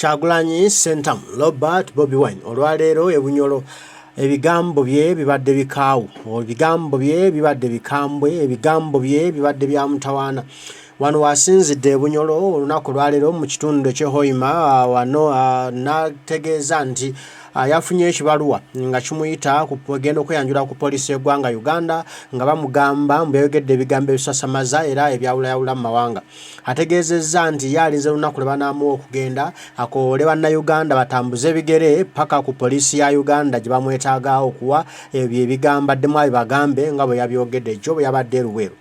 Kyagulanyi Ssentamu Robert Bobi Wine olwaleero e Bunyoro ebigambo bye bibadde bikaawu, ebigambo bye bibadde bikambwe, ebigambo bye bibadde bya mutawaana. Wano w'asinzidde e Bunyoro olunaku olwaleero mu kitundu eky'e Hoima wano n'ategeeza nti yafunye ekibaluwa nga kimuyita kugenda okweyanjula ku poliisi y'eggwanga Uganda nga bamugamba mbu yayogedde ebigambo ebisasamaza era ebyawulayawula mu mawanga. Ategeezezza nti ye alinze lunaku lwe banaamuwa okugenda akowoole Bannayuganda batambuze bigere ppaka ku poliisi ya Uganda gye bamwetaaga okuwa ebyo ebigambo addemu abibagambe nga bwe yabyogedde jjo bwe yabadde e Luweero.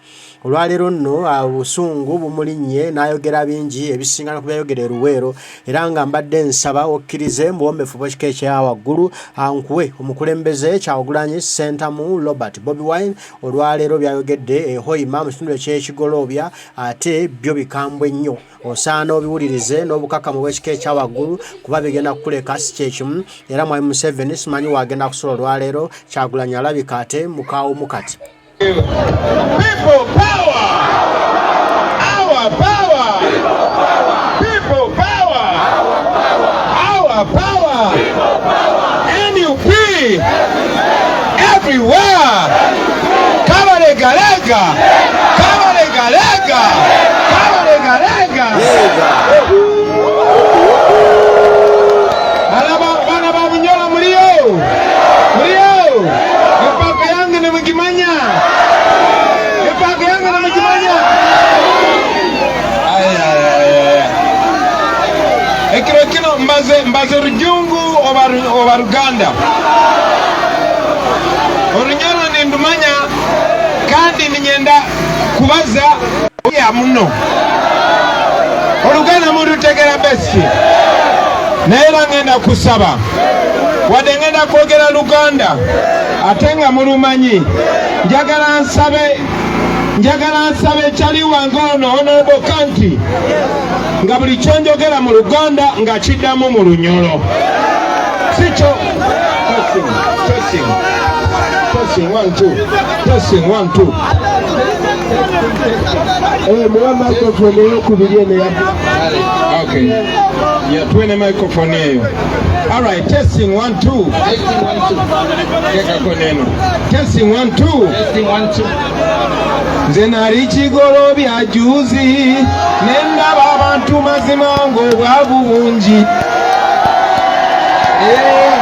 Olwaleero nno obusungu bumulinnye n'ayogera bingi ebisinga ne ku byayogera e Luweero era nga mbadde nsaba okkirize mu buwombeefu bw'ekika ekya waggulu nkuwe omukulembeze Kyagulanyi Ssentamu Robert Bobi Wine olwaleero byayogedde e Hoima mu kitundu eky'e Kigoloobya ate byo bikambwe nnyo osaana obiwulirize n'obukakamu bw'ekika ekya waggulu kuba bigenda kukuleka si kyekimu era Mwami Museveni simanyi waagenda kusula olwaleero Kyagulanyi alabika ate mukaawomu kati. People power! Our power! People power! Our power! NUP! Everywhere! Kabalega-lega! Kabalega-lega! Kabalega-lega! Alaba bana ba Bunyoro muliyo! Muliyo! Empaka yange nemugimanya! Empaka yange nemugimanya! Ay, ay, ay, ay. Ekiro kino mbaze Rujungu oba Ruganda. Orunyoro nindumanya kandi ninyenda kubaza ya muno. Oluganda murutegera best. Naye era ngenda kusaba wadde ngenda kwogera Luganda ate nga mulumanyi, njagala nsabe kyali wange ono Honorable Kanti nga buli kyonjogera mu Luganda nga kiddamu mu Lunyolo, sikyo? Testing, testing, testing, one, two. Testing, one, two. Muwa microphone eyokubiri eno ya Okay. Yeah, tuwe microphone eyo. All right, testing, one, two. Testing, one, two. Tekako neno. Testing, one, two. Testing, one, two. Nze nali Kigolobya juzi ne ndaba abantu mazima ng'obwavu bungi. Eh, eh.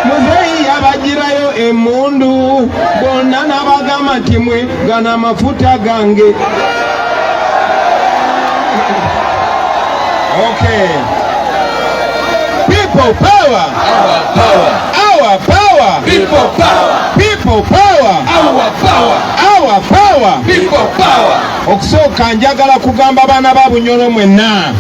Muzeeyi yabagirayo emmundu bonna n'abagamba nti mwe gano amafuta gange. Okay. People power. Our power. Our power. People power. People power. Our power. Our power. People power. Okusooka njagala kugamba baana ba Bunyoro mwenna.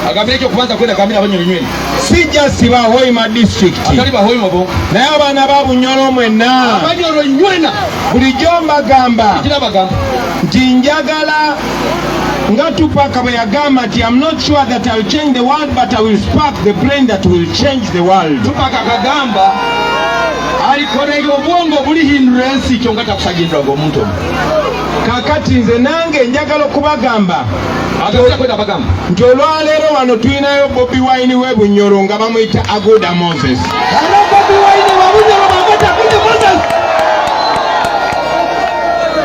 Agambire ekyo kubanza kwenda gambira Abanyoro nywena. Sijja siba Hoima District. Atali bahoima bo. Naye abaana ba Bunyoro mwenna. Abanyoro nywena. Bulijjo mbagamba Kira bagamba. Nti njagala nga Tupac bwe yagamba nti, "I'm not sure that I will change the world, but I will spark the brain that will change the world." Tupac akagamba alikorera obwongo bulihindura ensi kyonka takusagindwaga omuntu omu. Kakati nze nange njagala okubagamba Agambira kwenda bagamba. Nti olwaleero wano tulinayo Bobi Wine we Bunyoro nga bamuyita Agoda Moses. Hano Bobi Wine wa Bunyoro bamweta Aguda Moses.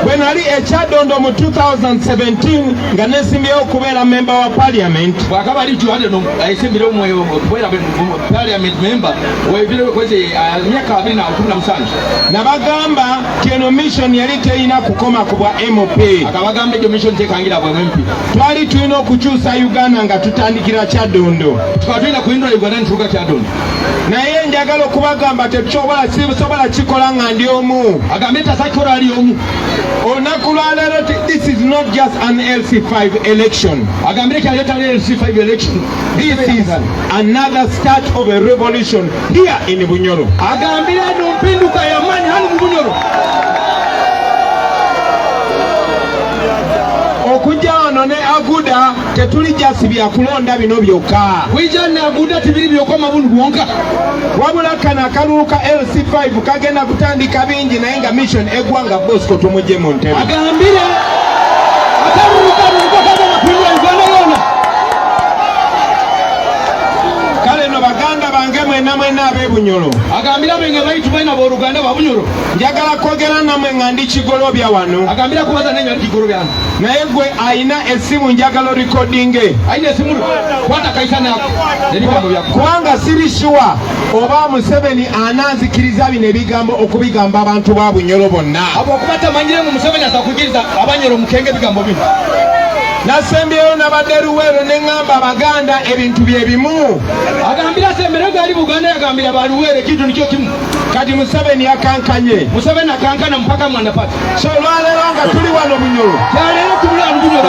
Bwe nali e Kyadondo mu 2017 nga nesimbyewo okubeera memba wa parliament, Bwakaba ali Juhade no ayisimbire omwe okubeera parliament member webire kwezi myaka 2017. Nabagamba nti eno mission yali terina kukoma ku bwa MP. Akabagamba egyo mission tekangira bwa MP. Twali tulina okukyusa Uganda nga tutandikira Kyadondo. Tukaba tulina kuhindura Uganda nituruga Kyadondo. Naye njagala okubagamba tetusobola sisobola kikola nga ndi omu. Agambe tasakikola ali omu. Olunaku lwaleero this is not just an LC5 election. Agambire kyaleeta LC5 election. This is another start of a revolution here in Bunyoro. Agambire eno mpinduka y'amaanyi hano mu Bunyoro. Okujja wano Wano ne Aguda tetuli jasi bya kulonda bino byokka. Kwija ne Aguda tibiri byokoma bunu bwonka. Wabula kano akalulu ka LC5 kagenda kutandika bingi naye nga mission eggwanga Bosco tumugye mu ntebe. Agambire akalulu kano niko kagenda kuhindura Uganda yona. Kale no baganda bange mwenna mwenna ab'e Bunyoro. Agambira abenge baitu baina b'oruganda ba Bunyoro. Njagala kwogera nammwe nga ndi Kigolobya wano. Agambira kubaza nenyo ndi Kigolobya wano. Naye gwe alina essimu njagala orikodinge. Alina esimu kwata kaisa nako n'ebigambo byako. Kubanga siri sure oba Museveni ananzikiriza bino ebigambo okubigamba abantu ba Bunyoro bonna. Habwokuba tamanyire ngu Museveni asakwikiriza Abanyoro mukenge ebigambo bino. Nasembyeyo nabadde Luweero ne ŋŋamba Abaganda ebintu bye bimu. Agambira asembere gali Buganda yagambira ba Luweero ekintu nikyo kimu. Kati Museveni yakankanye. Museveni akankana mpaka mwandapati. So olwaleero nga tuli wano Bunyoro. Kyaleero tuli wano Bunyoro.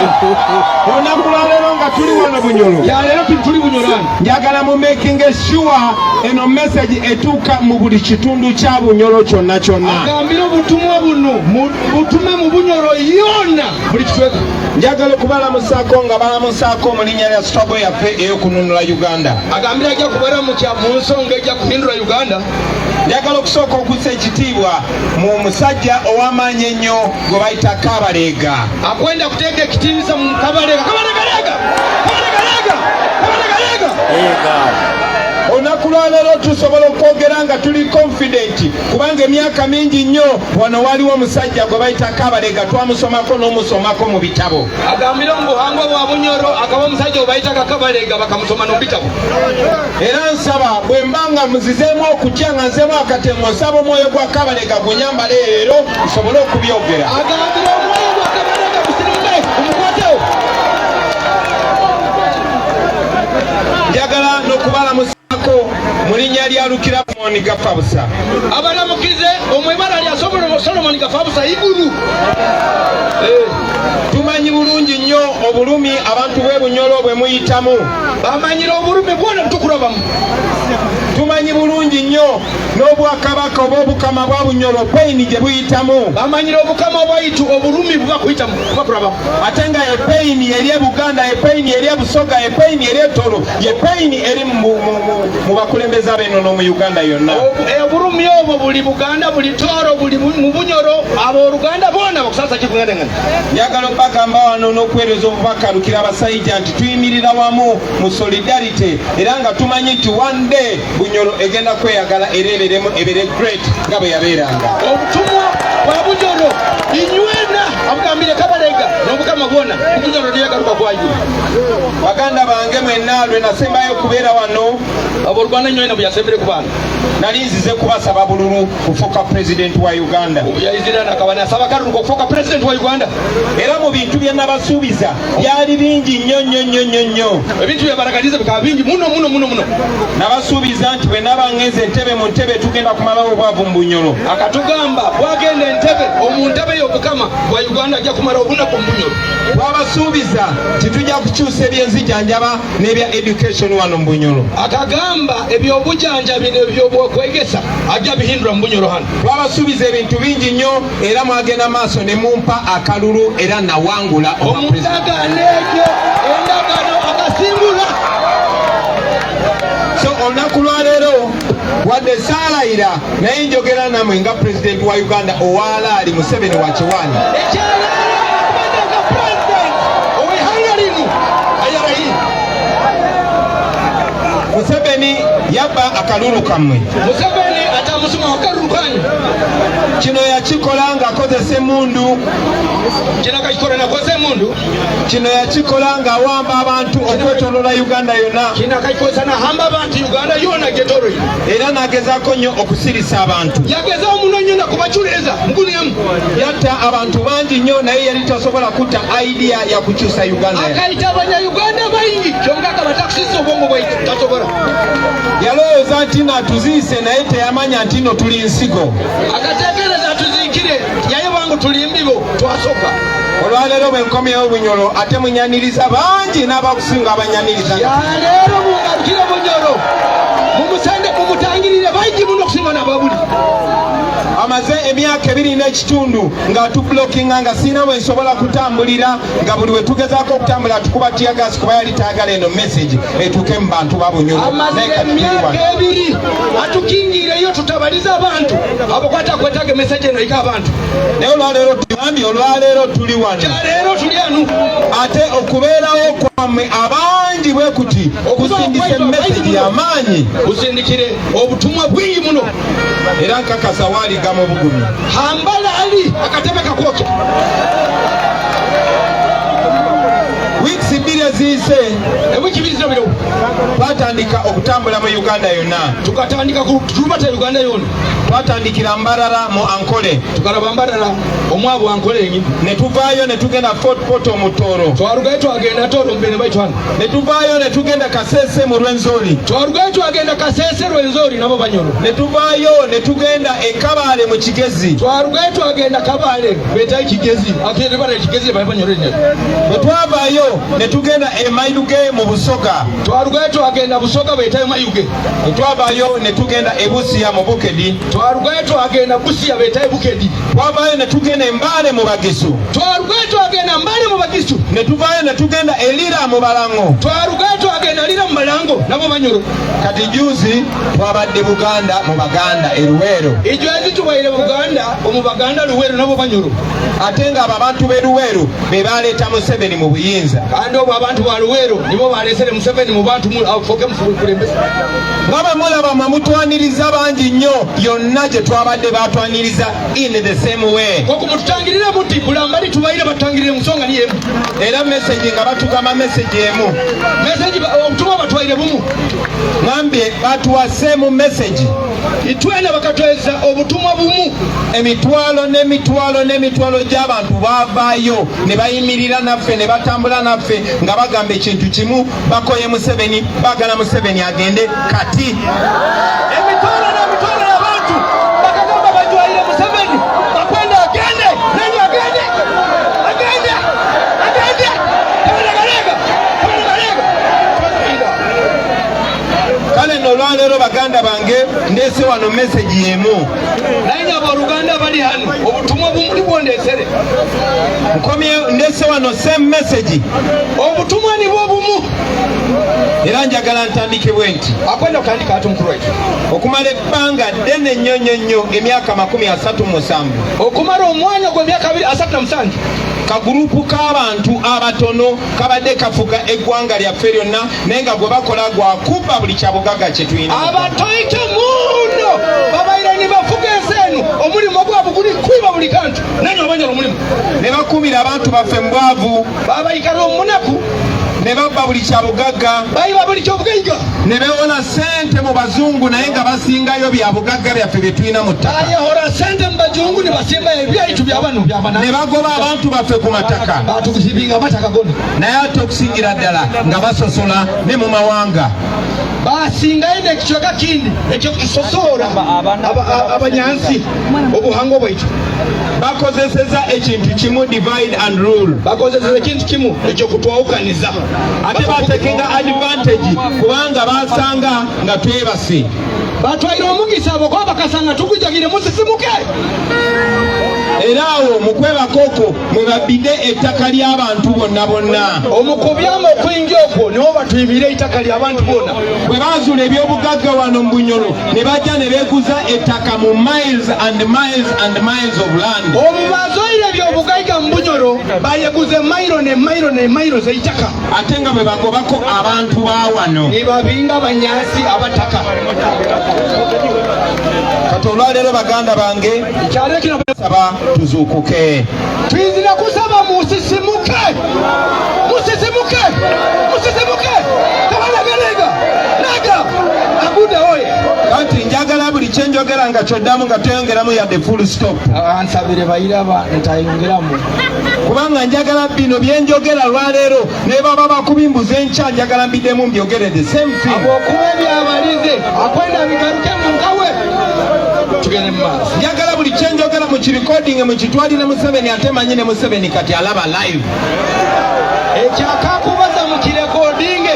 Olunaku lwaleero nga tuli wano Bunyoro. Kyaleero tuli Bunyoro wano. Njagala mu making sure eno message etuuka mu buli kitundu kya Bunyoro kyonna kyonna. Agambira obutumwa buno butume mu Bunyoro yonna buli kitweka. Njagala okubalamusaako nga balamusaako mu linnya lya struggle yaffe ey'okununula Uganda. Agambira ajja kubaramukya mu nsonga ejja kuhindura Uganda. Njagala okusooka okussa ekitiibwa mu musajja ow'amaanyi ennyo gwe bayita Kabalega. Akwenda kuteeka ekitiinisa mu Kabalega. Kabalega lega! Kabalega lega! Kabalega lega! Lega. Olunaku lwaleero tusobola okwogera nga tuli confident kubanga emyaka mingi nnyo wano waliwo omusajja gwe bayita Kabalega twamusomako n'omusomako mu bitabo. Agambira omu buhangwa bwa Bunyoro akaba omusajja gwe bayitaga Kabalega bakamusoma n'omu bitabo. Era nsaba bwe mba nga muzizeemu okutya nga nzeemu akatengo nsaba omwoyo gwa Kabalega gunyambale leero nsobole okubyogera. Agambira omwoyo gwa Kabalega gusirimuke gumukwateho. Njagala n'okubalamusaako mu linnya lya Lukira Solomon Gafabusa. Abalamukize omu ibara lya Solomon Gafabusa iguru. Tumanyi bulungi nnyo obulumi abantu b'e Bunyoro bwe muyitamu. Bamanyire obulumi bwona butukurabamu. Tumanyi bulungi nnyo n'obwakabaka oba obukama bwa Bunyoro peyini gye buyitamu. Bamanyire obukama bwaitu obulumi buba kuyitamu buba kurabamu. Ate nga ye peyini eri e Buganda, ye peyini eri e Busoga, ye peyini eri e Toro, ye peyini eri mu bakulembeze ab'ennono mu Uganda yonna. Obulumi obwo buli Buganda, buli Toro, buli mu Bunyoro, abooluganda boona bakusasa kikungandangana. Njagala okubagamba wano n'okuweereza obubaka Lukira Abasajja nti tuyimirira wamu mu solidarity era nga tumanyi nti one day Bunyoro egenda kweyagala era ebeeremu ebeere great nga bwe yabeeranga. Obutumwa bwa Bunyoro inywena abugambire Kabalega n'obukama bwona Bunyoro teyagaruka kwayo. Baganda bange mwenna lwe nasembayo okubeera wano abooluganda nywena bwe yasembere ku baana nali nzize kubasaba bululu kufuuka pulezidenti wa Uganda. Yaizira nakaba nasaba kalulu okufuuka pulezidenti wa Uganda. Era mu bintu bye nabasuubiza byali bingi nnyo nnyo nnyo nnyo nnyo. Ebintu bye baragaliza bikaba bingi muno muno muno muno. Nabasuubiza nti bwe naba ngenze Entebbe mu ntebe tugenda kumalawo obwavu mu Bunyoro. Akatugamba bwagenda Entebbe omu ntebe y'obukama bwa Uganda ajja kumala obunaku mu Bunyoro. Twabasuubiza nti tujja kukyusa ebyenzijanjaba n'ebya education wano mu Bunyoro. Akagamba ebyobujanjabi n'ebyokwegesa ajja bihindura mu Bunyoro hano. Twabasuubiza ebintu bingi nnyo era mwagenda maaso ne mumpa akalulu era nawangula obwa president. Omundagaano egyo endagaano akasimbula. So olunaku lwaleero wadde saalayira naye njogera namwe nga pulezidenti wa Uganda owalaali Museveni wa kiwaani. Ekyaleero akubadde nga pulezidenti ow'eihanga lino ayarayi. Museveni yabba akalulu kammwe. Museveni atamusuma akalulu kanyu. Kino yakikola ng'akozesa emmundu. Kino akakikola nakozesa emmundu. Kino yakikola ng'awamba abantu okwetooloola Uganda yonna. Kino akakikozesa nahamba abantu Uganda yonna gyetooloire. Era n'agezaako nnyo okusirisa abantu. Yagezaho muno nnyo nakubaculeeza mugunemu. Yatta abantu bangi nnyo naye yali tasobola kutta idea ya kukyusa Uganda. Akayita abanyayuganda baingi kyonka akaba takusisa obwongo bwaitu tasobola. Yalowooza nti natuziise naye teyamanya nti no tuli nsigo. Akateekereza atuziikire yaye bwangu tuli mbibo twasoka. Olwaleero bwe nkomyewo Bunyoro ate munyaniriza bangi n'abakusinga abanyaniriza. Yaleero mungarukire Bunyoro mumusende mumutangirire bangi muno okusinga n'ababuli. Amaze emyaka ebiri n'ekitundu ng'atublokinga, nga sirina we nsobola kutambulira, nga buli we tugezaako okutambula tukuba teargas, kuba yali tayagala eno message etuuke mu bantu ba Bunyoro. Amazire emyaka 2 atukingireyo tutabalize abantu abo kwata kwetaga message eno ika abantu. Naye olwaleero tugambye, olwaleero tuli wano. Kyaleero tuli anu. Ate okubeerawo kwammwe abangi bwe kuti kusindise message y'amaanyi, kusindikire obutumwa bwingi muno, era nkakasa waaliga mu bugumi. Hambala ali akatebe kakwokya. Wiiki 2 eziyise, Ewiiki 2 zino biro, twatandika okutambula mu Uganda yonna. Tukatandika kulubata Uganda yonna. Twatandikira Mbarara mu Ankole. Tukalaba Mbarara omwabu Ankole enyini. Ne tuvaayo ne tugenda Fort Portal mu Tooro. Twarugayo twagenda Tooro mbene baitwana. Ne tuvaayo ne tugenda Kasese mu Rwenzori. Twarugayo twagenda Kasese Rwenzori nabo Banyoro. Ne tuvaayo ne tugenda e Kabale mu Kigezi. Twarugayo twagenda Kabale betayo Kigezi akere Kigezi bali Banyoro nyoro. Bwe twavaayo ne tugenda e Mayuge mu Busoga. Twarugayo twagenda Busoga betayo Mayuge. Ne twavaayo ne tugenda e Busia mu Bukedi. Twarugayo twagenda Busia betayo Bukedi. Twavaayo ne tugenda e Mbale mu Bagisu. Twarugayo twagenda Mbale mu Bagisu. Ne tuvaayo ne tugenda e Lira mu Balango. Twarugayo twagenda Lira mu Balango nabo Banyoro. Kati juzi twabadde Buganda mu Baganda e Luweero. Ejwezi tubaire Buganda omu Baganda Luweero nabo Banyoro. Ate ng'abo abantu b'e Luweero be baleeta Museveni mu buyinza. Kandi obwo abantu ba Luweero nibo baleesere Museveni mu bantu afuuke mukulembeze. Nga bwe mulaba mwe mutwaniriza bangi nnyo, yonna gye twabadde batwaniriza in the same way. Koko mututangirire muti bulambali tubaire batutangirire mu nsonga niyo emu. Era message nga batugamba message emu. Message obutumwa batwaire bumu. Ngambye batuwa same message. Itwena bakatweza obutumwa bumu. Emitwalo n'emitwalo n'emitwalo gy'abantu baavaayo ne bayimirira naffe ne batambula naffe nga bagamba ekintu kimu, bakoye Museveni, baagala Museveni agende kati. Emitwalo n'emitwalo y'abantu bakagamba bajwaire Museveni, bakwenda agende, nani agende, agende, agende, kabalegalega, kabalegalega. Kale nno olwaleero baganda bange ndeese wano message y'emu. Naye abooluganda bali hano obutumwa bumuli bwondeesere. Nkomye ndeese wano same message. Obutumwa nibwo bumu. Era njagala ntandike bwe nti. Akwenda kutandika ati mukulu waitu. Okumala ebbanga ddene nnyo nnyo nnyo emyaka 37. Okumala omwanya gw'emyaka 37. Kagurupu k'abantu abatono kabadde kafuga eggwanga lyaffe lyonna, naye nga gwe bakola gwa kubba buli kyabugagga kye tulina. Abatoite muno babaire ni bafuga ensi eno, omulimu gwabwe guli kwiba buli kantu, nanyi obanyala omulimu. Ne bakuumira abantu baffe mu bwavu. Babayikala omunaku. Ne babba buli kyabugagga. Bayiba buli kyobugaiga. Ne beewola ssente mu bazungu, naye nga basingayo bya bugagga byaffe bye tulina mu ttaka. Bayehora ssente mu bazungu ne basimba ebyaitu bya bano bya bana. Ne bagoba abantu baffe ku mataka. Batukuzibinga amataka gona. Naye ate okusingira ddala nga basosola ne mu mawanga. Basingayo n'ekicweka kindi ekyokusosola abanyansi obuhango bwaitu. Bakozeseza ekintu kimu, divide and rule. Bakozeseza ekintu kimu ekyokutwawukaniza. Ate batekenga advantage kubanga basanga nga twebase. Batwaire omugisa abo kuba bakasanga tukujagire musisimuke. Era awo mu kwebaka okwo mwe babbidde ettaka ly'abantu bonna bonna. Omukubyama okwingi okwo niwo batwibire ettaka ly'abantu bonna. Bwe bazuula ebyobugagga wano mu Bunyoro ne bajja ne beeguza ettaka mu miles and miles and miles of land. Obu bazoire ebyobugagga mu Bunyoro bayeguze mailo ne mailo ne mailo z'eitaka. Ate nga bwe bagobako abantu ba wano. Ne babinga banyansi abataka. Kati olwaleero baganda bange saba tuzuukuke. Tuyinzira kusaba musisimuke, musisimuke, musisimuke. Kabalegalega naga agude oye. Kati njagala buli kye njogera nga kyoddamu nga toyongeramu yadde full stop. Ansabire bayiraba ntayongeramu. Kubanga njagala bino bye njogera lwaleero ne baba bakubimbuza enkya njagala mbiddemu mbyogere the same thing. Abokuba ebyabalize akwenda bigaruke mu nkawe. Tugende mu maaso. Njagala buli kye njogera mu kirekodinge mukitwalire Museveni, ate manyi ne Museveni kati alaba live. Ekyakakubaza mu kirekodinge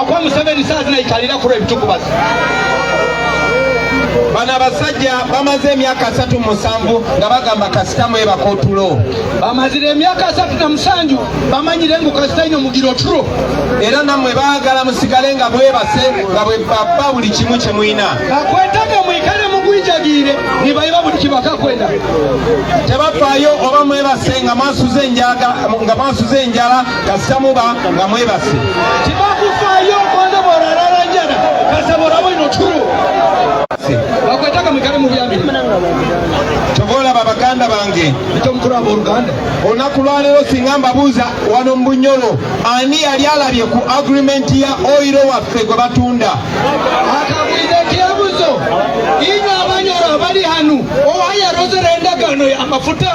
akwa Museveni saa zino ayikalira kulwa ebitukubaza. Bano abasajja bamaze emyaka 37 nga bagamba kasita mwebaka otulo. Bamazire emyaka 37 bamanyire ngu kasita ino mugira otulo. Era nammwe baagala musigale nga mwebase nga bwe babba buli kimu kye mulina. Bakwetaga mwikale mugwijagiire nibayiba buli kibakakwenda. Tebafaayo oba mwebase nga mwasuze enjaga nga mwasuze enjala kasita muba nga mwebase. Tibakufaayo kwanza borarara njala kasita boraba ino otulo. Bakwetaga mwikale mubyamire. Kyova olaba baganda bange, Ekyo mukuru abooluganda, olunaku lwaleero singa mbabuuza wano mu Bunyoro ani yali alabye ku agreement ya oil waffe gwe batunda? Akagwiza ekyebuzo inywe abanyoro abali hanu owayarozera endagaano y'amafuta.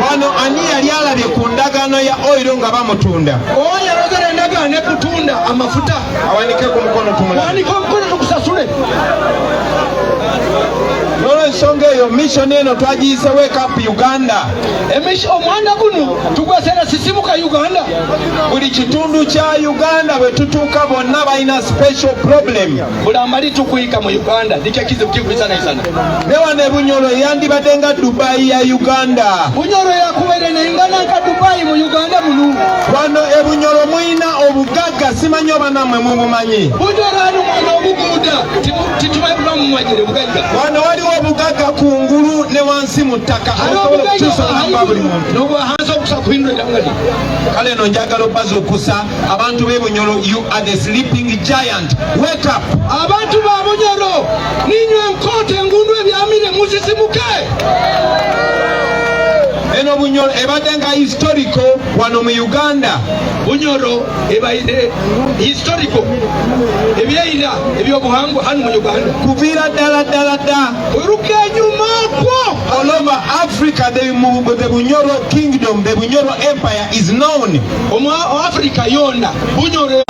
Wano ani yali alabye ku ndagaano ya oil nga bamutunda? Owayarozera endagaano ekutunda amafuta. Awanike ku mukono tumulabe. Wanika omukono tukusasule. N'olwensonga eyo mission eno twagiyise Wake Up Uganda. Omuhanda guno tugwesera Sisimuka Uganda. Buli kitundu kya Uganda bwe tutuuka bonna balina special problem. Buli amali tukwika mu Uganda nikyo ekizibu kikwisanaisana. Ne wano e Bunyoro yandibadde nga Dubai ya Uganda. Bunyoro yakubaire neingana nka Dubai mu Uganda munu. Wano e Bunyoro mulina obugagga, simanyi oba nammwe mubumanyi. Bunyoro anu mwana obuguuda titumanyi buba mumanyire bugagga. Wano waliwo obugagga ku ngulu ne wansi mu ttaka Hariho obusobola obugagga okukyusa obulamu bwa buli muntu. nobwahansi okusa kuhindura eiranga lye. Kale eno njagala obazuukusa abantu b'e Bunyoro, you are the sleeping giant, wake up. Abantu ba Bunyoro ninywe enkoota engundu ebyamire musisimuke. Eno Bunyoro ebadde nga historical wano mu Uganda. Bunyoro ebaire historical ebyeira ebyobuhangwa hano mu Uganda. Kuviira ddala ddala dda. Oruka enyuma kwo. All over Africa the Bunyoro kingdom, the Bunyoro empire is known. Omu Africa yona Bunyoro.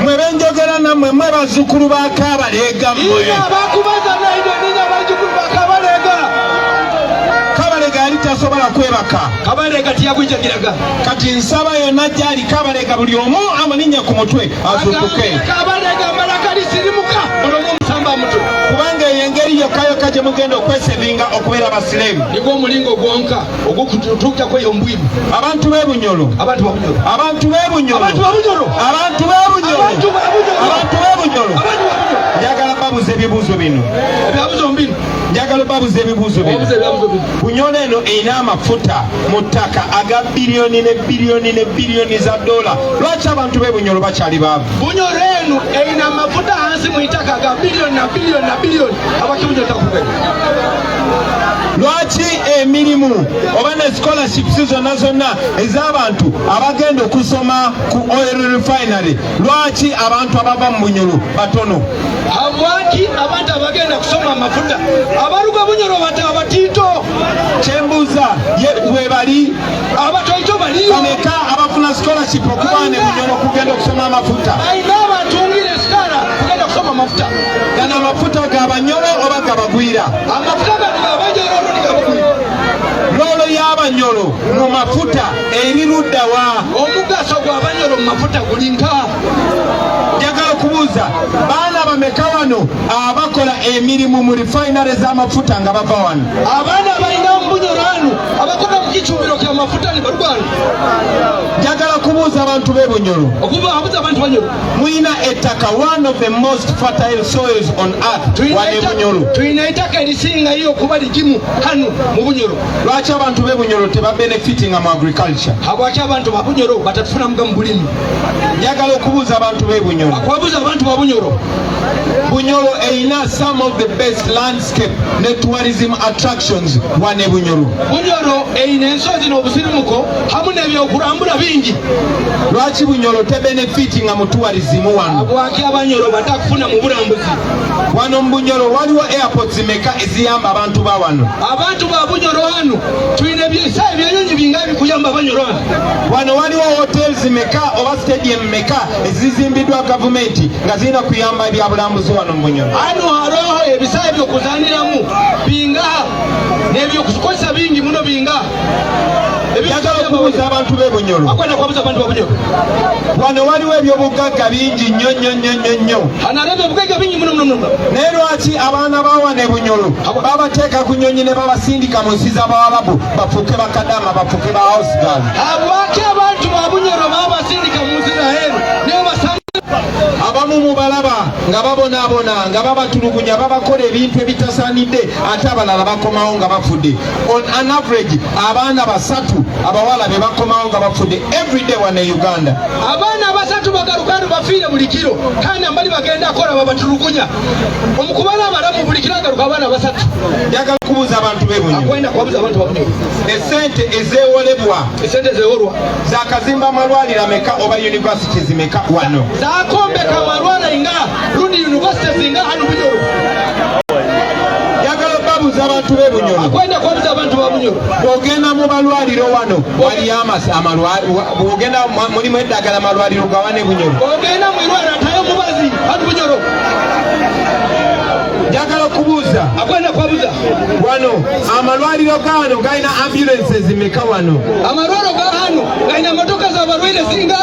Mwe benjogera nammwe mwe bazzukulu ba Kabalega mmwe. Iwe abakubaza naidwe ninya baijukulu ba Kabalega. Kabalega yali tasobola kwebaka. Kabalega tiyagwijagiraga. Kati nsaba yonna gyali Kabalega buli omu amulinnya ku mutwe azuukuke. Kabalega amala kalisirimuka buli omu omusamba mutwe. Kubanga eyo engeri yokka yokka gye mugenda okwesevinga okubeera abasireemu. Nigwo omulingo gwonka ogwokutuukako eyo mbwibu. Abantu b'e Bunyoro. Abantu ba Bunyoro. Abantu b'e Bunyoro. Abantu ba Bunyoro. Abantu b'e Bunyoro. Abantu ba Bunyoro. Abantu b'e Bunyoro. Abantu ba Bunyoro. Njagala babuza ebibuuzo bino. Ebyabuzo mbino. Njagala babuza ebibuuzo bino. Obuza ebyabuzo bino. Bunyoro eno erina amafuta mu ttaka aga biliyoni ne biliyoni ne biliyoni za dola. Lwaki abantu b'e Bunyoro bakyali baavu? Bunyoro eno erina amafuta hansi mu itaka ga biliyoni na biliyoni na biliyoni. Abakibunyoro takugenda. Lwaki emirimu oba ne scholarships zonna zonna ez'abantu abagenda okusoma ku oil refinery, lwaki abantu abava mu Bunyoro batono? Habwaki abantu abagenda kusoma amafuta abaruga Bunyoro bata abatiito? Kyembuuza ye webali abatoito baliyo. Bameka abafuna scholarship okuba ne Bunyoro okugenda okusoma amafuta? Balina abatungire sitara kugenda kusoma amafuta. Gano amafuta g'Abanyoro oba gabagwira? Amafuta gano gabanyoro olundi gabagwira. Role y'Abanyoro mu mafuta eri ludda wa? Omugaso gw'Abanyoro mu mafuta guli nka. Njagala okubuuza baana bameka wano abakola emirimu mu refinery z'amafuta nga bava wano? Abaana balina mu Bunyoro hano abakola mu kicumbiro ky'amafuta ne barugwano. Njagala kubuuza abantu b'e Bunyoro. Okuba abuza abantu Banyoro. Mulina ettaka, one of the most fertile soils on earth wano e Bunyoro. Tulina ettaka erisingayo okuba ligimu hano mu Bunyoro. Lwaki abantu b'e Bunyoro tebabenefitinga mu agriculture? Habwaki abantu ba Bunyoro batatufunamuga mu bulimi? Njagala okubuuza abantu b'e Bunyoro. Akwabuza abantu ba Bunyoro. Bunyoro erina some of the best landscape ne tourism attractions wano e Bunyoro. Bunyoro erina ensozi n'obusirimuko hamu n'ebyokulambula bingi. Lwaki Bunyoro tebenefitinga mu tourism wano? Habwaki Abanyoro batakufuna mu bulambuzi? Wano mu Bunyoro waliwo airports meka eziyamba abantu ba wano? Abantu ba Bunyoro hano tulina ebisa ebyenyonyi binga ebikuyamba Abanyoro hano. Wano waliwo hotels meka oba stadium meka ezizimbiddwa gavumenti nga zirina kuyamba ebyabulambuzi wano mu Bunyoro? Hano hariho ebisa ebyokuzaniramu bingaha n'ebyokukozesa bingi muno bingaha. Njagala Okubuuza abantu b'e Bunyoro. Akwenda kwabuza abantu ba Bunyoro. Wano waliwo ebyobugagga bingi nnyo nnyo nnyo nnyo nnyo. Anarebe bugagga bingi muno muno muno. Naye lwaki abaana ba wano e Bunyoro babateeka ku nnyonyi ne babasindika mu nsi z'Abawarabu bafuuke bakadaama, bafuuke ba house girl? Lwaki abantu ba Bunyoro babasindika mu nsi zaheru niyo basanga? Abamu mubalaba nga babonaabona, nga babatulugunya, babakola ebintu ebitasaanidde, ate abalala bakomawo nga bafudde. On an average, abaana basatu abawala be bakomawo nga bafudde everyday wano e Uganda. Abaana basatu bagarukano bafiire buli kiro, kandi ambali bagenda akola babatulugunya omukubala abalamu buli kiro agaruka abaana basatu. Njagala kubuuza abantu b'e Bunyoro. Akwenda kubabuza abantu ba Bunyoro. Esente ezeewolebwa esente zewolwa zakazimba amalwaliro ameka oba universities meka wano? Zakombeka amalwaliro nga rundi universities nga hano Bunyoro. Njagala babuuza abantu b'e Bunyoro. Akwenda kubabuza abantu ba Bunyoro. Bw'ogenda mu malwaliro wano waliyo bw'ogenda mulimu eddagala malwaliro ga wano e Bunyoro? Ogenda mu irwaliro atayo mubazi hano Bunyoro. Njagala okubuuza. Akwenda kubabuza. Wano amalwaliro ga wano galina ambulances meka wano? Amalwaliro ga hano galina motoka z'abalwaire zinga?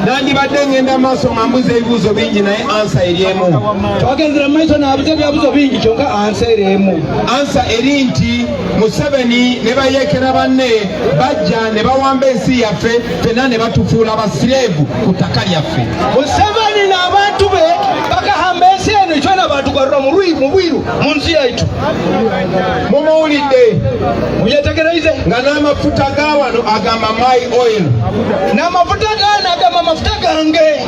Nandibadde ngenda maaso nga mbuza ebibuuzo bingi, naye answer eri emu. Twagenzera mu maiso naabuza ebyabuzo bingi, kyonka answer eri emu. Answer eri nti Museveni ne bayeekera banne bajja ne bawamba ensi yaffe ffenna ne batufuula basireevu ku ttaka lyaffe. Museveni n'abantu be bakahamba ensi eno, ichwena batugarura mu bwiru mu nsi yaitu. Mumuwulidde? Mubyetegereize? Nga n'amafuta ga wano agamba "my oil". N'amafuta gano agamba amafuta gange.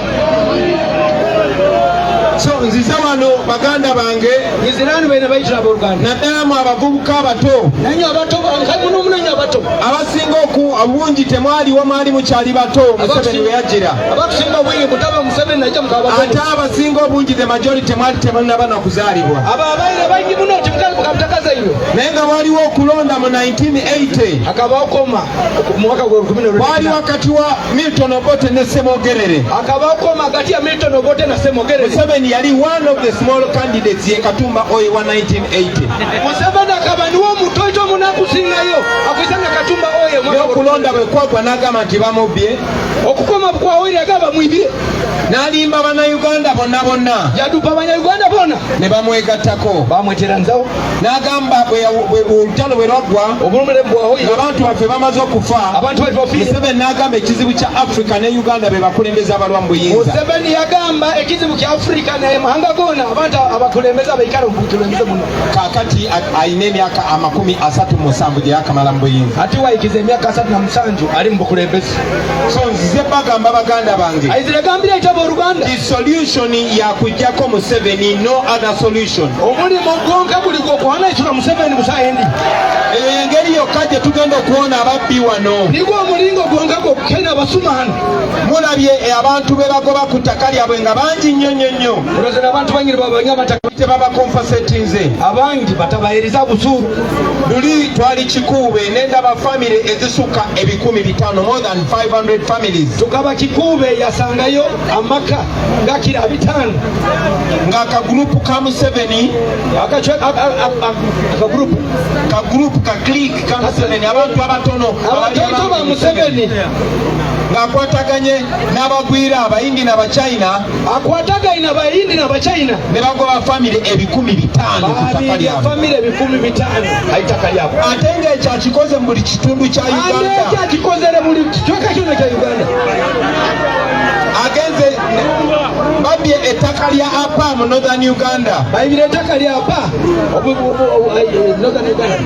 So nzize wano, baganda bange, Izirani bene bayitira abooluganda, naddala mu abavubuka abato, nanyo abato, nkai muno muno nyo abato. Abasinga oku obungi temwaliwo, mwali mukyali bato Museveni we yajjira. Abakusinga obwingi mutaba Museveni najja mukaba. Ate abasinga obungi, the majority, mwali temunnaba na kuzaalibwa. Abo abaire bangi muno timukali mukabutakaza iwe. Naye nga waliwo okulonda mu 1980. Akabaho koma mu mwaka gwa Wali 19 wakati wa Milton Obote ne Semogerere. Akabaho koma hagati ya Milton Obote na Semogerere. Museveni yali one of the small candidates, ye Katumba Oye wa 1980. Museveni akaba niwo omutoito munakusingayo akwisanga Katumba Oye mwaka Naye okulonda bwe kwagwa n'agamba nti bamubbye. Okukoma kwawire agamba mwibire. N'alimba Bannayuganda bonna bonna. Yadupa Abanyayuganda bona. Ne bamwegattako. Bamweteranzawo. N'agamba olutalo bwe lwaggwa, obulumire bwahoire, abantu baffe bamaze okufa, abantu bali bafiire, Museveni n'agamba ekizibu kya Africa ne Uganda be bakulembeze abalwa mu buyinza. Museveni yagamba ekizibu kya Afurika naye mahanga gona abantu abakulembeze abaikala mu bukulembeze muno. Kaakati alina emyaka 37 gye yakamala mu buyinza. Ati wayikiza emyaka 37 ali mu bukulembeze. So nzize bagamba, baganda bange, Aizire gambira ite abooluganda, the solution yakuggyako Museveni, no other solution. Omulimu gwonka guli gwokuhanaisula Museveni busaendi. Eyo engeri yokka gye tugenda okuwona ababbi wano. Nigwo omulingo gwonka gwokukena abasuma hano. Mulabye abantu be bagoba ku ttaka lyabwe nga bangi nnyo nnyo nnyo. Olozera abantu banyiri babanya amataka. Tebabacompensatinze. Abangi batabahereza busuuru. Luli twali Kikuube nendaba famire ezisukka 500,000, more than 500 families. Tukaba Kikuube yasangayo amaka gakira 500. Ng'akagurupu ka Museveni, akagurupu, kagurupu ka clique ka Museveni, abantu abatono abali abatoito ba Museveni, ng'akwataganye n'abagwira Abayindi n'Abachina, akwatagaine Abayindi n'Abachina, ne bagoba famire 500,000 ku ttaka babirya lyabwe. Famire 500 haitaka lyabwe. Ate ng'ekyo akikoze mu buli kitundu kya Ate Uganda. ekyo akikozere buli kicweka kyona kya Uganda. Agenze babbye ettaka lya Apa mu Northern Uganda. Bayibira ettaka lya Apa, Northern Uganda.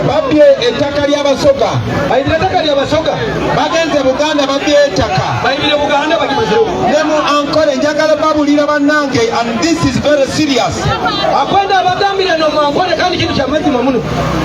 Babbye ettaka ly'Abasoga. Bayibira ettaka lyabasoga. Bagenze Buganda, babbye ettaka. Bayibire Buganda bagimazewo. Ne mu Ankole. Njagala babulira bannange, and this is very serious. Akwenda abagambire no mwankole kandi kintu kya mazima muno.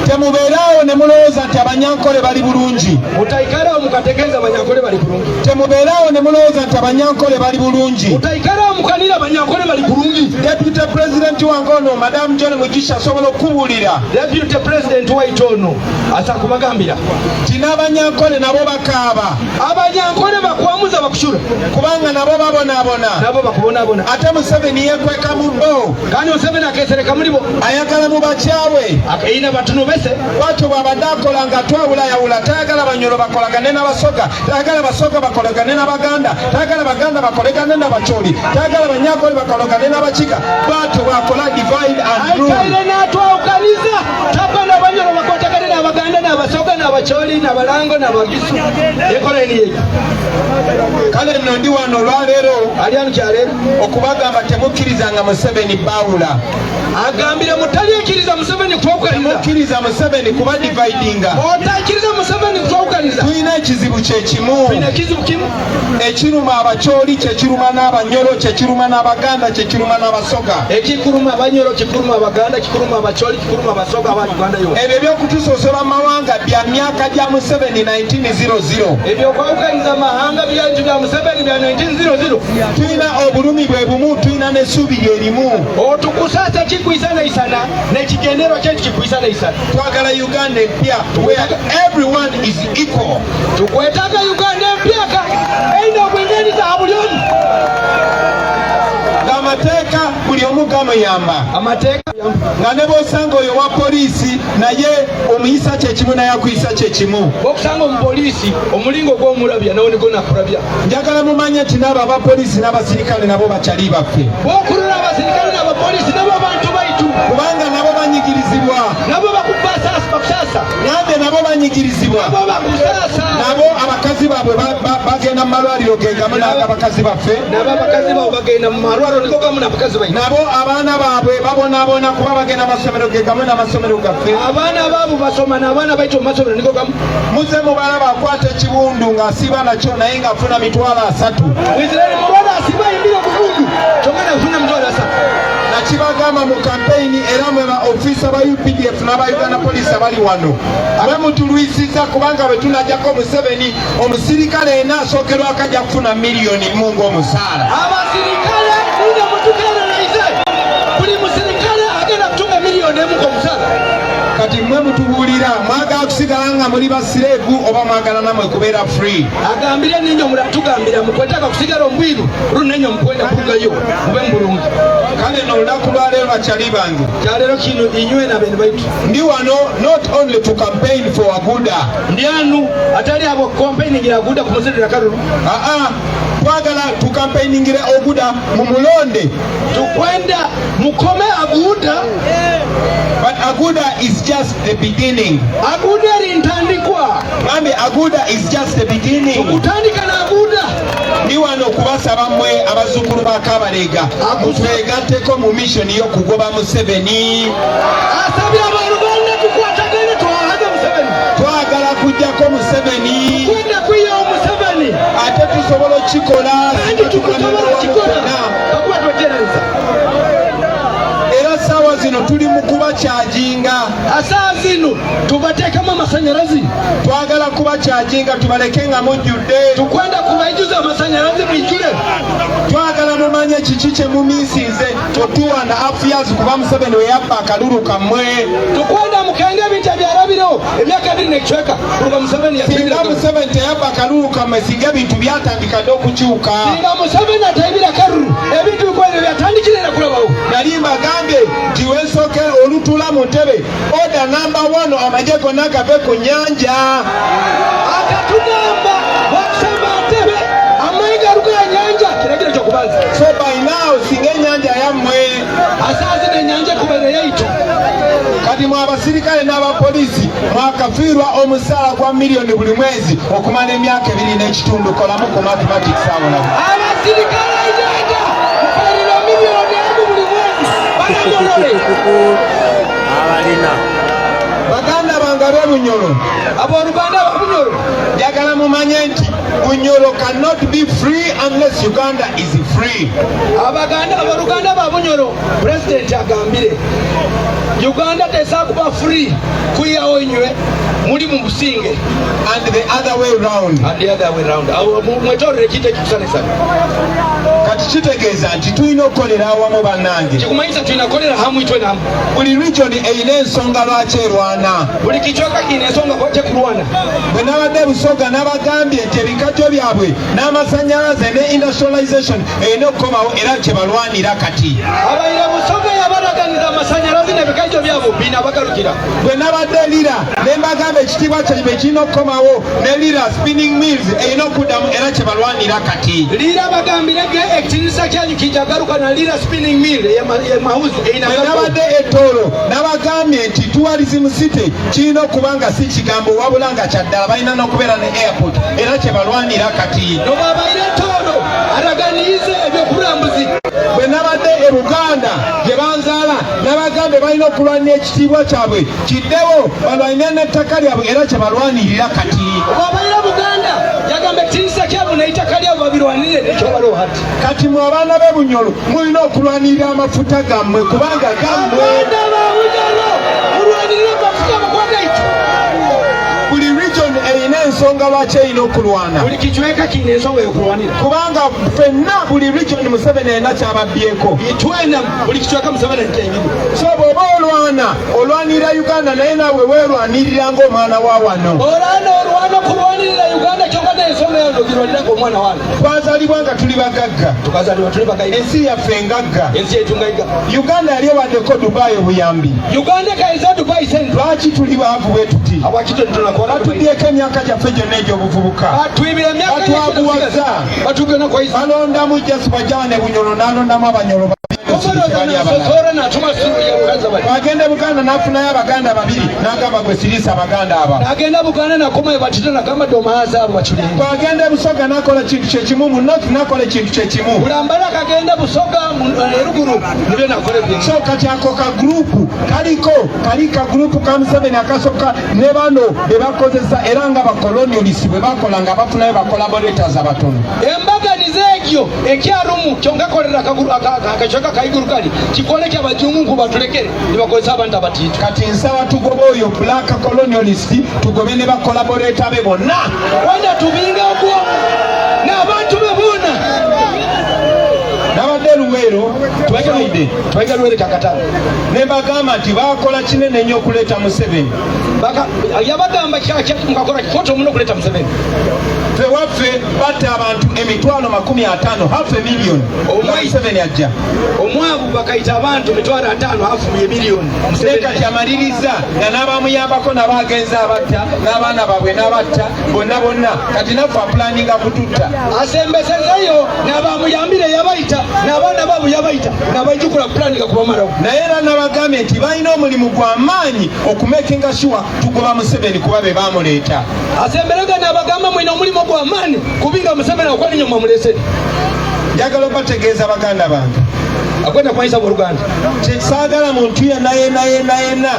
Temubeeraawo ne mulowooza nti Abanyankole bali bulungi. Mutaikarawo mukategeeza Abanyankole bali bulungi. Temubeeraawo ne mulowooza nti Abanyankole bali bulungi. bulungi. Utaikara omukanira Abanyankole bali kurungi. Deputy President wange ono, Madamu John Mugisha, asobola okukubuulira. Deputy President waitu ono asa kubagambira nti n'Abanyankole nabo bakaaba. Abanyankole bakwamuza bakushura, kubanga nabo babonaabona. Nabo bakubonabona. Ate Museveni yekweka mu bo. Kandi Museveni akesereka muri bo. Ayagala mu bakyawe. Akaina batuno bese. Bwatyo bw'abadde akola nga twawulayawula, tayagala Banyoro bakolagane n'Abasoga, tayagala Basoga bakolagane n'Abaganda, tayagala Baganda bakolagane n'Abacholi, tayagala Banyankole bakolagane n'Abakiga. Bwatyo bw'akola, divide and rule. Aikaire natwawukaniza tapa n'Abanyoro bakwatagane n'Abaganda n'Abasoga n'Abacholi n'Abalango n'Abagisu, ekola eni yeyo. Kale nno ndi wano olwaleero ali ano kyaleero okubagamba temukkirizanga Museveni baawula. Agambire mutalyekiriza Museveni kutwawukaniza. Temukkiriza Museveni kuba dividinga. Otakiriza Museveni kutwawukaniza. Tulina ekizibu kyekimu. Tulina ekizibu kimu. Ekiruma Abacholi kyekiruma n'Abanyoro, kyekiruma n'Abaganda, kyekiruma n'Abasoga. Ekikuluma Abanyoro kikuluma Abaganda, kikuluma Abacholi, kikuluma Abasoga, aba Uganda yona. Ebyo ebyokutusosola mu mawanga bya myaka gya Museveni 1900. Ebyokwawukaniza amahanga byantu bya Museveni bya 1900. Tulina obulumi bwe bumu, tulina n'essuubi lye limu. Otukusasa kikwisanaisana nekigenderwa kyetu kikwisanaisana. Twagala Uganda empya where everyone is equal. Tukwetaga Uganda empyaka eina obwinganiza ha buli omu. Ng'amateeka buli omu gamuyamba. Amateeka. Nga ne bw'osanga oyo wa poliisi naye omuyisa kyekimu naye akuyisa kyekimu. Okusanga omupoliisi omulingo gw'omulabya nawe nigwo nakulabya. Njagala mumanye nti n'abo abapoliisi n'abasirikale nabo bakyali baffe. Bokurora abasirikale n'abapoliisi nabo bantu baitu. Kubanga nabo banyigirizibwa. Nabo bakubasaasa bakusasa. Nambe nabo banyigirizibwa. Nabo bakusasa. Nabo abakazi baabwe bagenda mu malwaliro ge gamu n'ag'abakazi baffe. Nabo abakazi baabwe bagenda mu malwaliro nigo gamu n'abakazi baitu. Nabo abaana baabwe babonaabona kuba bagenda mu masomero ge gamu n'amasomero gaffe. Abaana baabo basoma n'abaana baitu mu masomero nigo gamu. Muze mubalaba akwata ekibundu ng'asiba nakyo naye ng'afuna 30,000. Mwisiraeli mulwana asiba imbira kubundu kyokka nafuna 30,000. Nakibagamba mu kampeyini, era mwe ba ofiisa ba UPDF n'aba Uganda Police abali wano mwe mutulwisiza, kubanga bwe tunajjako Museveni, omusirikale ena asookerwako ajja kufuna 1 million ng'omusaala. Abasirikale nine mutukereraize, buli musirikale agenda kutunga 1 million ng'omusala. Kati mwe mutubuulira, mwagala kusigala nga muli ba slave oba mwagala namwe kubeera free? Agambire ninyo muratugambira mukwetaka kusigala ombwiru runenyo mukwenda kurugayo mube mubulungi. Kale no olunaku lwaleero, bakyali bange, kyaleero kino inywe na bene baitu, ndi wano not only to campaign for Aguda. Ndi anu atali abo campaigningira Aguda kumuzirira kalulu. Aa, twagala tukampeiningire Oguda mumulonde. Tukwenda mukome Aguda. But Aguda is just the beginning. Aguda eri ntandikwa. Mwami, Aguda is just the beginning. Tukutandika na Aguda. Ndi wano okubasaba mmwe abazzukulu ba Kabalega mutwegatteko mu mission y'okugoba Museveni. Asabye abaluganda tukwatagane twahaze Museveni. Twagala kujjako Museveni. Kwenda kwiyawo Museveni. Ate tusobola okukikola. Kandi tukusobola okukikola kakuba twetereza. Era saawa zino tuli mu kubakyajinga. Asaa zino tubateekamu amasanyalazi. Twagala kubakyajinga tubaleke nga mujjudde. Tukwenda kubaijuza amasanyalazi mwijule. Twagala mumanye kiki kye mumiisinze for 2.5 years, kuba Museveni we yabba akalulu kammwe. Tukwenda mukenge ebintu ebyalabirewo emyaka 2 nekicweka kuruga Museveni Singa Museveni teyabba akalulu kammwe, singa ebintu byatandika dde okukyuka. Singa Museveni atayibira kalulu, ebintu bikwere byatandikire kulabawo. Nali mbagambye nti wensooke olutula mu ntebe, order number one, amagye gonna gave ku nnyanja. Akatugamba bakusamba ntebe amayi garuga ya nyanja, kiragiro kyokubanza. So by now singa ennyanja yammwe. Asaa zino enyanja ekubaire yaitu. Kati mwe abasirikale n'abapoliisi mwakafiirwa omusaala gwa miliyoni buli mwezi okumala emyaka 2.5. Kolamu ku mathematics awolamu. Abasirikale enyanja muferirwa 1 million buli mwezi banamolole. Abalina. Baganda bange ab'Ebunyolo, Abooluganda ababunyolo, njagala mumanye nti Bunyoro cannot be free unless Uganda is free. Abaganda, abooluganda babunyolo, pulezidenti agambire Uganda tesaa kuba free kuyawo inywe. Muli mu businge. And the other way round. And the other way round. Awo mwetoolere ekintu ekikusanisana. Kati kitegeeza nti tulina okukolera awamu bannange. Kikumanyisa tulina kukolera hamu itwe namu. Buli region erina ensonga lwaki erwana. Buli kicweka kirina ensonga lwaki ekulwana. Bwe nabadde Busoga nabagambye nti ebikajjo byabwe n'amasannyalaze ne industrialization erina okukomawo era kye balwanira kati. Abaira Busoga yabaraganiza amasanyalaze n'ebikajjo byabwe binabagalukira. Bwe nabadde Lira ne mbagamba ekitiibwa kyaibwe kirina okukomawo ne Lira spinning mills erina okuddamu era kye balwanira kati. Lira bagambirege ekitinisa kyanyu kijagaruka na Lira spinning mill emahuzi Bwe nabadde e Tooro nabagambye nti tourism city kirina okuba nga si kigambo wabula nga kyaddala, balina n'okubeera ne airport era kye balwanira kati. Nobabaire Tooro araganiize ebyokurambuzi. Bwe nabadde e Buganda gye banzaala nabagambye balina okulwanira ekitiibwa kyabwe kiddewo, balwanire n'ettaka lyabwe era kye balwanirira kati. Obabaire Buganda yagamba ekitinisa kyabwe n'eitaka lyabwe babirwanirire nekyobaliwo hati. Kati mwe abaana b'e Bunyoro mulina okulwanirira amafuta gammwe kubanga gammwe. Abaana ba Bunyoro mulwanirire amafuta bakwagaitu. Buli region erina ensonga lwaki erina okulwana. Buli kicweka kirina ensonga y'okulwanira. Kubanga ffenna buli region Museveni erina kyababyeko. Itwena buli kicweka Museveni kyengiri. So bw'oba olwana olwanirira Uganda, naye naawe weerwanirira ng'omwana wa wano. Olwana olwana okulwanirira Uganda kyokka n'ensonga yayo ogirwanira ng'omwana wano. Twazaalibwa nga tuli bagagga. Tukazalibwa tuli bagaiga. Ensi yaffe engagga. Ensi yetu ngaiga. Uganda yali ewaddeko Dubai obuyambi. Uganda kaiza Dubai sente. Lwaki tuli baavu bwe tuti? Awakito tunakola. Batubyeko emyaka gyaffe gyonna egy'obuvubuka. Batwibira emyaka. Batwabuwaza. Batugena kwa Balondamu Jasi bajjawa ne Bunyoro n'alondamu Abanyoro. Agenda Buganda n'afunayo Abaganda babiri n'agamba gwe siriisa Abaganda aba. Agenda Buganda nakomayo batito nagamba domaaza abo bakirenga. Bw'agenda Busoga n'akola kintu kyekimu, mu North n'akola ekintu kyekimu. Bulambala akagenda Busoga eruguru nibyo nakola ebyo. So kati ako ka group kaliko kali ka group ka Museveni akasoka ne bano be bakozesa era nga bacolonialist bwe bakola nga bafunayo ba collaborators abatono. Embaganiza egyo ekyarumu kyongakolera akacoka kaiguru kali kikole kyabajungu batulekere nibakozesa abantu abatiitu. Kati nsaba tugobe oyo black colonialist, tugobe ne ba collaborator be bonna. Wenda tubinga ogwo n'abantu be boona. Nabadde Luweero Friday. Twaiga Luweero kyakataano. Ne mbagamba nti baakola kinene nnyo okuleeta Museveni. Yabagamba mukakola kikoto muno okuleeta Museveni. Ffe waffe batta abantu 500,000, half a million, nga Museveni ajja. Omwavu bakayita abantu 50,000, hafu ye miliyoni. Naye kati amaliriza nga n'abamuyambako nabo agenze abatta n'abaana baabwe n'abatta bonna bonna, kati naffe apulaninga kututta. Asembesezeyo n'abamuyambire yabayita n'abaana baabwe yabayita n'abaijukula kupulaninga kubamalawo. Naye era nabagambye nti balina omulimu gwa maanyi okumakinga sure tugoba Museveni kuba be bamuleeta. Asemberega n'abagamba mwina omulimu gw'amaanyi kubinga Museveni akwali nyuma mulese. Njagala obategeeza baganda bange. Akwenda kumanyisa boluganda. Saagala muntu yenna yenna yenna yenna.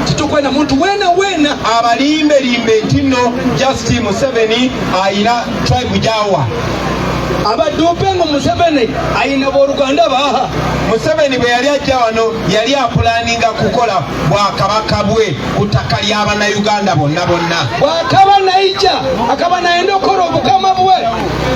Titukwenda muntu wena wena abalimbelimbe nti nno just Museveni ayina tribe gyawa. Abadupe ngu Museveni ayina boluganda baha. Museveni bwe yali ajja wano yali apulaninga kukola bwakabaka bwe ku ttaka ly'Abannayuganda bonna bonna. Bwakaba naija akaba nayenda okukola obukama bwe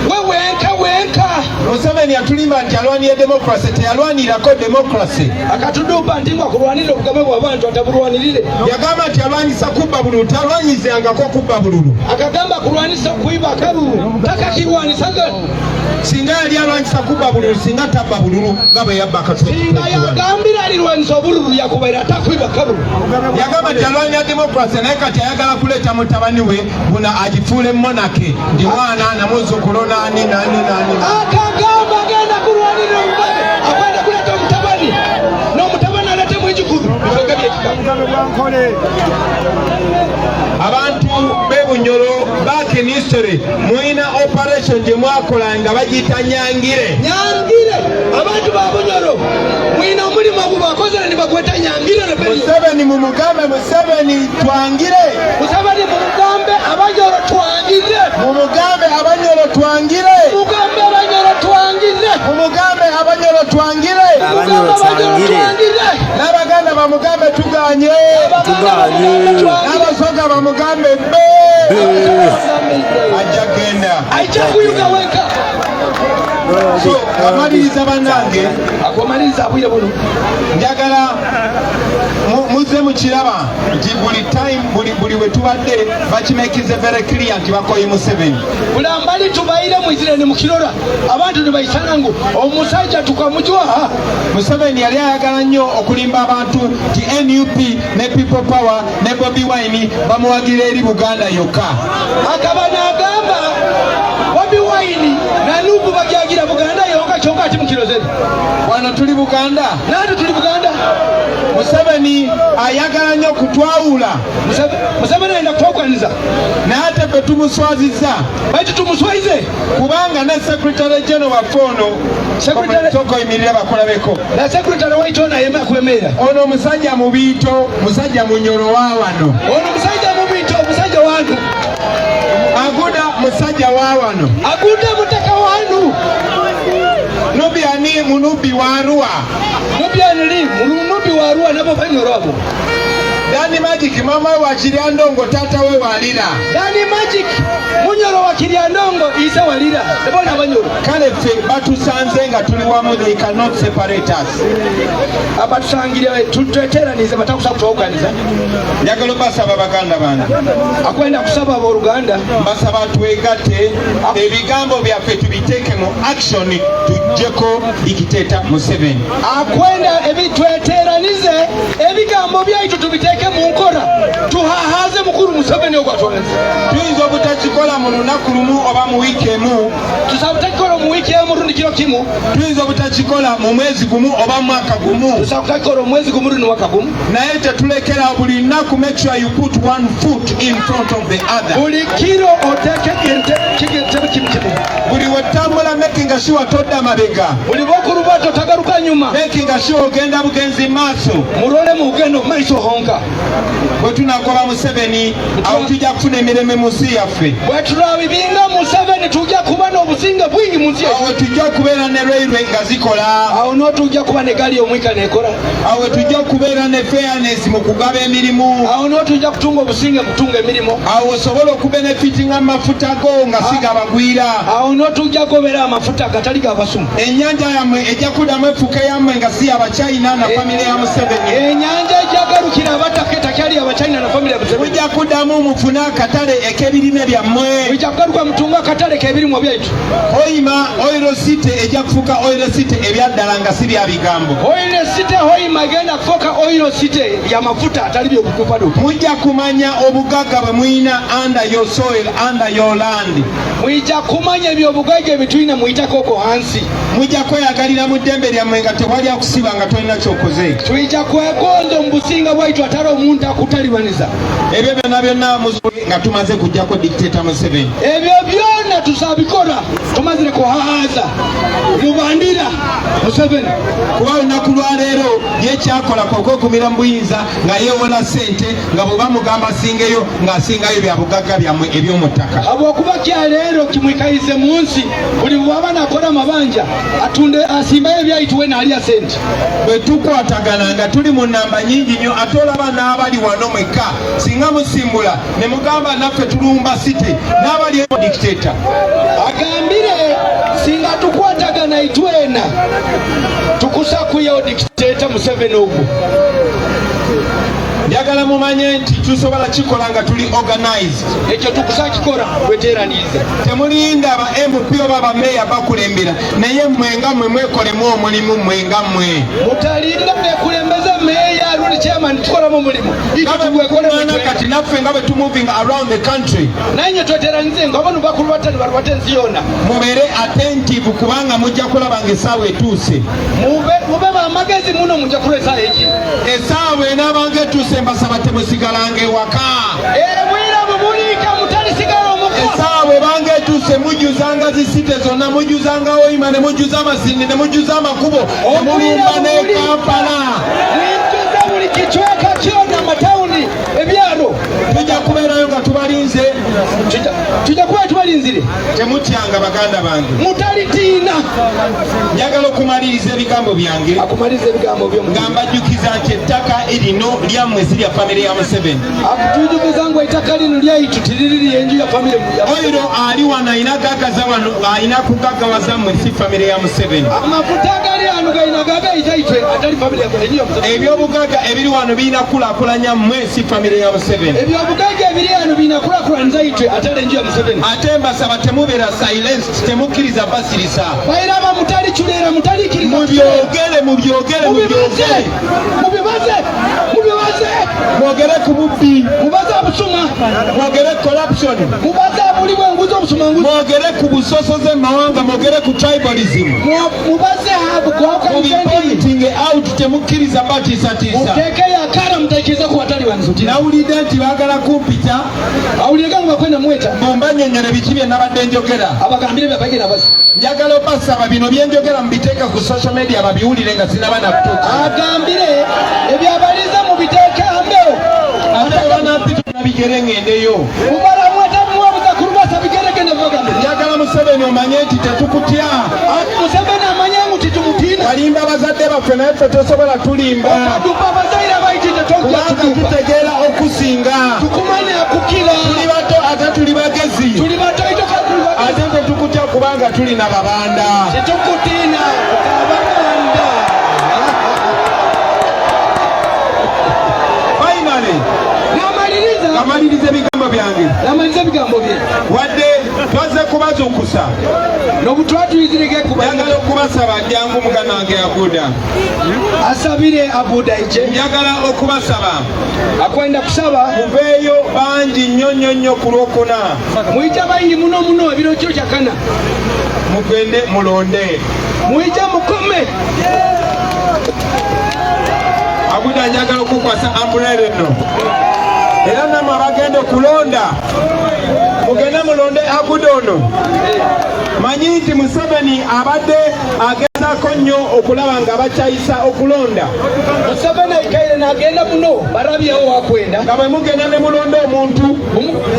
we wenka wenka. Museveni yatulimba nti alwanira democracy, teyalwanirako democracy. Akatudupa nti ngu akulwanirira obugame bw'abantu atabulwanirire. Yagamba nti alwanyisa kubba bululu, talwanyizangako kubba bululu. Akagamba akulwanisa okuiba akalulu takakirwanisaga. Singa yali alwanyisa kubba bululu singa tabba bululu nga bwe yabba akatwe. Singa yagambira alirwanisa obululu yakubaira atakwiba kalulu. Yagamba nti alwanira democracy, naye kati ayagala kuleeta mutabani we buna agifuule monarchy ndi mwana namuzzukulu nani nani nani. Akagamba agenda kulwanirira obugabe akwenda kuleeta omutabani n'omutabani alete mwijukulu bifoke byekika. Abantu b'e Bunyoro, back in history mulina operation gye mwakola nga bagiyita Nyangire. Nyangire abantu ba Bunyoro mwina omulimu ogwo bakozere nibagweta Nyangire rebellion. Museveni mumugambe, Museveni twangire. Museveni mumugambe Abanyoro twangire. Mumugambe Abanyoro twangire. Mugambe Abanyoro twangire. Mumugambe Abanyoro twangire. Abanyoro twangire. Twangire. N'Abaganda bamugambe tugamba. Tuganye. Tuganye. N'abasoga bamugambe be. Ajja genda. Ajja kuyuga weka. So amaliriza bannange. Akumaliriza bwire buno. Njagala muzze mukiraba nti buli time buli we tubadde bakimekize very clear nti bakoye Museveni. Bulambali tubaire mwizire ne mukirora abantu ne bayisana ngu omusajja tukamujwaha. Museveni yali ayagala nnyo okulimba abantu nti NUP ne People Power ne Bobi Wine bamuwagira eri Buganda yokka. Akaba n'agamba Bobi Wine na NUP bagyagira Buganda yokka kyokka ati mukirozere. Wano tuli Buganda. Nandi tuli Buganda. Museveni ayagala nnyo kutwawula. Museveni ayenda kutwawukaniza. Naye ate ffe tumuswazizza. Baitu tumuswayize. Kubanga ne Secretary General waffe ono sooka oyimirire bakulabeko. Na Secretary waitu ono ayema kwemera. Ono omusajja mubiito, musajja munyoro wa wano. Ono musajja mubiito, musajja wanu. Aguda musajja wa wano. Aguda mutaka wanu. Nubiani munubi wa Arua. Nubiani li munubi wa Arua nabo banyoro abo. Dani Magic mama wa Kiryandongo tata we walira. Dani Magic munyoro wa Kiryandongo isa walira. Ebona banyoro. Kale ffe batusanze nga tuli wamu, they cannot separate us. Abatusangire tweteranize batakusa kutwawukaniza. Njagala obasaba baganda bange. Akwenda kusaba abooluganda. Mbasaba twegatte ebigambo byaffe tubiteeke mu action tuggyeko dictator Museveni. Akwenda tweteranize ebigambo byaitu tubiteeke mu nkola tuhahaze mukuru Museveni ogwo atwoneze. Tuyinza obutakikola mu lunaku lumu oba mu wiiki emu. Tusobola obutakikola mu wiiki emu rundi kiro kimu. Tuyinza obutakikola mu mwezi gumu oba mu mwaka gumu. Tusobola obutakikola mu mwezi gumu rundi mwaka gumu. Naye tetulekera buli nnaku, make sure you put one foot in front of the other. Buli kiro oteeke ekitebe kimu kimu. Buli wetambula making sure todda mabega. Buli bw'okulubato tagaruka nyuma. Making sure ogenda bugenzi maaso. Mulole mugendo maiso honka. Bwe tunagoba Museveni awo tujja kufuna emirembe mu nsi yaffe. Bwe tulabibinga Museveni tujja kuba n'obusinga bwingi mu nsi yaffe. Awo tujja kubeera ne railway nga zikola. Awo n'otujja kuba ne gaali omwika n'ekola. Awo tujja kubeera ne fairness mu kugaba emirimu. Awo n'otujja kutunga obusinga kutunga emirimu. Awo osobola okubenefitinga amafuta go nga si gabagwira. Awo n'otujja gobera amafuta agatali gabasumu. Ennyanja yammwe ejja kuddamu efuuka yammwe nga si y'Abachina na famire ya Museveni. Ennyanja ejja abataka etakyali Abachina na famire ya Museveni. Mujja kuddamu mufune akatale ek'ebirime byammwe. Mujja kugaruka mutunga akatale k'ebirimwa byaitu. Hoima Oil City ejja kufuuka Oil City ebyaddala nga si bya bigambo. Oil City Hoima egenda kufuuka Oil City ya mafuta atali byobudupadupa. Mujja kumanya obugagga bwe mulina under your soil, under your land. Mujja kumanya ebyobugagga ebitulina muyitako okwo hansi. Mujja kweyagalira mu ddembe lyammwe nga tewali akusiba nga tolina ky'okoze. Tujja kwegonza mu businga bwaitu atali omuntu akutalibaniza. Ebyo byonna byonna nga tumaze kuggyako dictator Museveni. Ebyo byonna tusabikola tumazire kuhahaza mubandira Museveni. Kuba olunaku lwa leero ye kyakola kwe kwekumira mu buyinza nga yeewola ssente nga bwe bamugamba asingeyo ng'asingayo bya bugagga byammwe eby'omu ttaka. Habwokuba kyaleero kimwikayize mu nsi buli bwaba nakola amabanja atunde asimbayo ebyaitu we naalya sente. Bwe tukwatagana nga tuli mu nnamba nnyingi nnyo ate olaba n'abali wano mwekka singa musimbula ne mugamba naffe tulumba city n'abali dictator. Agambire singa tukwatagana itwena tukusakuyewo dictator Museveni ogwo. Njagala mumanye nti tusobola kikola nga tuli organized. Ekyo tukusa kikola tweteranize. Temulinda ba MP oba bameeya bakulembera, naye mmwe nga mmwe mwekolemu omulimu mmwe nga mmwe. Mutalinda bekulembeze meeya rundi chairman tukolamu omulimu. Kati naffe nga bwe tumoving around the country. Naye nye tweteranize nga bano bakulu batano balwate ensi yonna. Mubeere attentive kubanga mujja kulaba ng'essaawa etuuse. Mube bamagezi muno mujja kulwa essaawa egi. Essaawa enaabanga etuuse mbasaba temusigalanga ewaka. Ebwira bubulika mutalisigala omuka. Essaawa ebanga etuuse mujjuzanga zi city zonna, mujjuzanga Hoima ne mujjuza Amasindi ne mujjuza amakubo ne mulumba ne Kampala. Mwijjuza buli kicweka kyonna amatawuni ebyalo. Tujja kubeerayo nga tubalinze. Tujja kuba tubalinze. Abalinzire. Temutyanga baganda bange. Mutalitiina. Njagala okumaliriza ebigambo byange. Akumaliriza ebigambo byo. Nga mbajjukiza nti ettaka erino lyammwe si lya famire ya Museveni. Akutujjukiza ngu ettaka lino lyaitu tiriri lyenju ya famire. Oiro ali wano alina gagaza wano alina kugaggawaza mmwe si famire ya Museveni. Amafuta agali ano galina gagayiza itwe atali famire ya Museveni. Ebyobugagga ebiri wano birina kukulaakulanya mmwe si famire ya Museveni. Ebyobugagga ebiri ano birina kulaakulaniza itwe atali enju ya Museveni. Ate mbasaba temubeera silenced, temukkiriza basirisa. Bairaba mutali chuleera mutalikiriza. Mubyogere, mubyogere, mubyogere. Mubibaze, mubibaze. Mwogere ku bubbi. Mubaze obusuma. Mwogere corruption. Mubaze obuli bw'enguzi obusuma nguzi. Mwogere ku busosoze mu mawanga, mwogere ku tribalism. Mubaze Mubipointing out, temukkiriza batiisatiisa. Muteekeyo akaala mutakkiriza ku batali banzuti. Nawulidde nti baagala kumpita. Awulire nga bakwenda mweta. Mbu mbannyonnyole biki bye nabadde njogera. Abagambire byabagenda basi. Njagala obasaba bino bye njogera mubiteeke ku social media babiwulire nga sinaba nakutuuka. Agambire ebyabaliza mubiteeke ambewo. Ate bwe banampita nabigere ŋŋendeyo. Mubalamweta muwabuza ku lubasa bigere genda mubagambire. Njagala Museveni omanye nti tetukutya. Museveni amanye ngu titumutiina. Walimba bazadde baffe naye ffe tosobola tulimba. Okadupa abazaire abaiti tetojja Kubanga tudupa. tutegeera okusinga. Tukumanya akukira. Tuli bato ate tuli bagezi. Tuli bato ito tuli bagezi. Ate tetukutya kubanga tuli na babanda. Tetukutiina abaganda. Finally, Namaliriza. ngamaliriza ebigambo byange. Namaliriza ebigambo bye. Wadde twaze kubazuukusa. N'obutwatuyizirege kuba. Njagala okubasaba jangu muganda wange Abuda. Asabire Abuda ije. Njagala okubasaba. Akwenda kusaba. Muveeyo bangi nnyo nnyo nnyo ku lwokuna. Muyite bayingi muno muno ebiro kiro kyakana. Mugende mulonde. Muyite mukome. Abuda njagala okukwasa umbrella eno. Era nammwe abagenda okulonda mugende mulonde Abuda ono. Manyi nti Museveni abadde agezaako nnyo okulaba nga bakyayisa okulonda. Museveni aikaire n'agenda muno barabyewo wakwenda. Nga bwe mugenda ne mulonda omuntu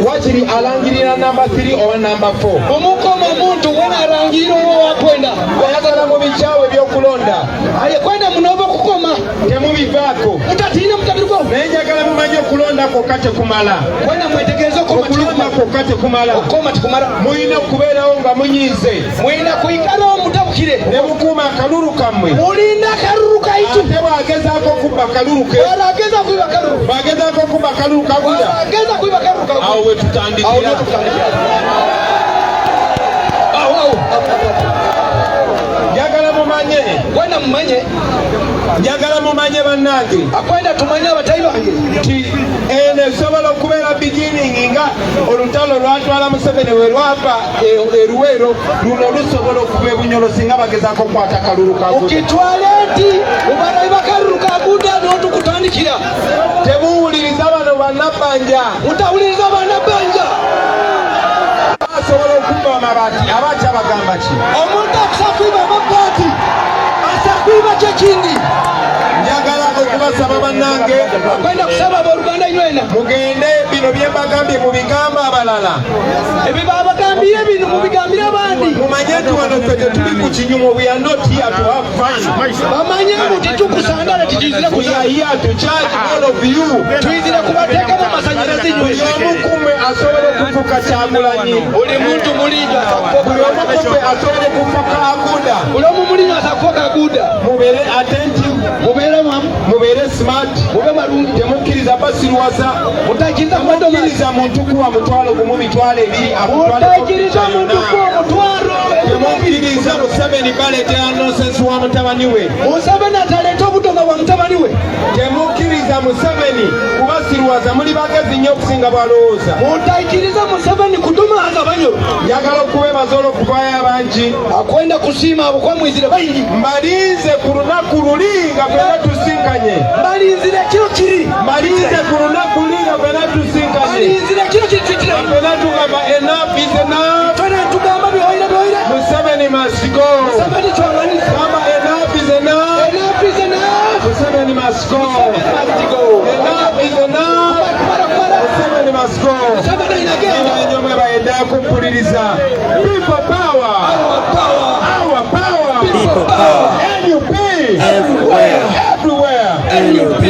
wakiri alangirira namba 3 oba namba 4. Omukoma omuntu wena alangirira owo wakwenda. Ayagala mu bikyawe ebyokulonda. Aye kwenda munova okukoma. Temubivaako. Mutatiina mutabirwawo. Naye njagala mumanye okulonda kwokka tekumala. Kwenda mwetegereze okukoma Okulonda kwokka tekumala. Okukoma tekumala. Mulina okubeerawo nga munyiize. Mulina kuyikalawo mutabukire. Ne mukuuma akalulu kammwe. Mulinda akalulu kaitu. Ate bw'agezaako okubba akalulu ke. Bw'ageza kuiba akalulu. Bw'agezaako okubba akalulu kaguda. Bw'ageza kuiba akalulu kaguda. Awo we tutandikira. Awo we tutandikira. Awo awo. Njagala mumanye. Kwenda mumanye. Njagala mumanye bannange. Akwenda tumanye abatayi bange. Nti eno esobola okubeera beginning nga olutalo lwatwala Museveni we lwava e Luweero luno lusobola okuva e Bunyoro singa bagezaako okukwata akalulu kaguda. Ukitwale nti ubarayi bakalulu kaguda n'otukutandikira. Temuwuliriza bano bannabbanja. Mutawuliriza bannabbanja. Asobola okubba amabaati aba akyabagamba ki? Omuntu akusa kwiba amabaati asa kwiba kyekindi. Njagala okubasaba bannange. Akwenda kusaba abooluganda nywena. Mugende bino bye mbagambye mubigamba abalala. Ebyo babagambire bino mubigambire abandi. Mumanye nti wano ffe tetuli ku kinyumo. We are not here to have fun. Bamanye ngu titukusandala tituyizire We are here to charge all of you. Tuyizire kubateekamu amasanyalaze Buli nywena. omu kumwe asobola okufuka Kyagulanyi. Buli muntu mulinyo Buli omu kumwe asobola okufuka Aguda. Buli omu mulinyo asakufoka Aguda. Mubeere attentive. Mubeere mwamu. Mubeere smart. Mube malungi. Temukkiriza basiruwaza. Mutakkiriza kubadoma. Temukkiriza muntu kuwa 500,000 20,000 akutwaleko. Mutakkiriza muntu kuwa omutwalo. Temukkiriza Museveni baleetera nonsense wa mutabani we. Museveni ataleeta obudoma bwa mutabani we. Temukkiriza Museveni kubasiruwaza, muli bagezi nnyo okusinga bw'alowooza. Mutakkiriza Museveni kudumaza Banyoro. Njagala okubeebaza olw'okuvaayo abangi. Akwenda kusiima abo kwamwizire bayingi. Mbalinze ku lunaku luli nga ffenna tusinkanye. Mbalinzire kiro kiri. Mbalinze ku lunaku luli nga ffenna tusinkanye. Mbalinzire kiro kiri tuyitire. Ffenna tugamba enough is enough. Twena tugamba byoyire byoyire. Museveni must go. Museveni twanganisa. Gamba enough is enough. Enough is enough. Museveni must go. Museveni must go. Enough is enough. Kumara kumara. Museveni must go. Museveni inagenda. Mwebale kumpuliriza. People power. Our power. Our power. People power. NUP. Everywhere. Everywhere. NUP.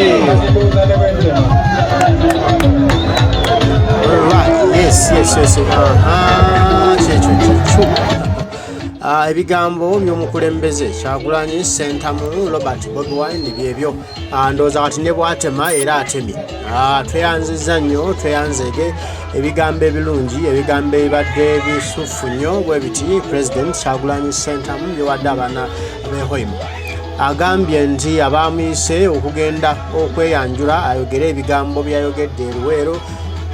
Right. Yes. Kyekyo kyekyo. Ah, ebigambo by'omukulembeze Kyagulanyi Ssentamu Robert Bobi Wine byebyo. Ah, ndowooza kati ne bwatema era atemye. Ah, tweyanzizza nnyo, tweyanzeege ebigambo ebirungi, ebigambo ebibadde bisufu nnyo bwe biti President Kyagulanyi Ssentamu byewadde abaana b'e Hoima. Agambye nti abaamuyise okugenda okweyanjula ayogere ebigambo byayogedde e Luweero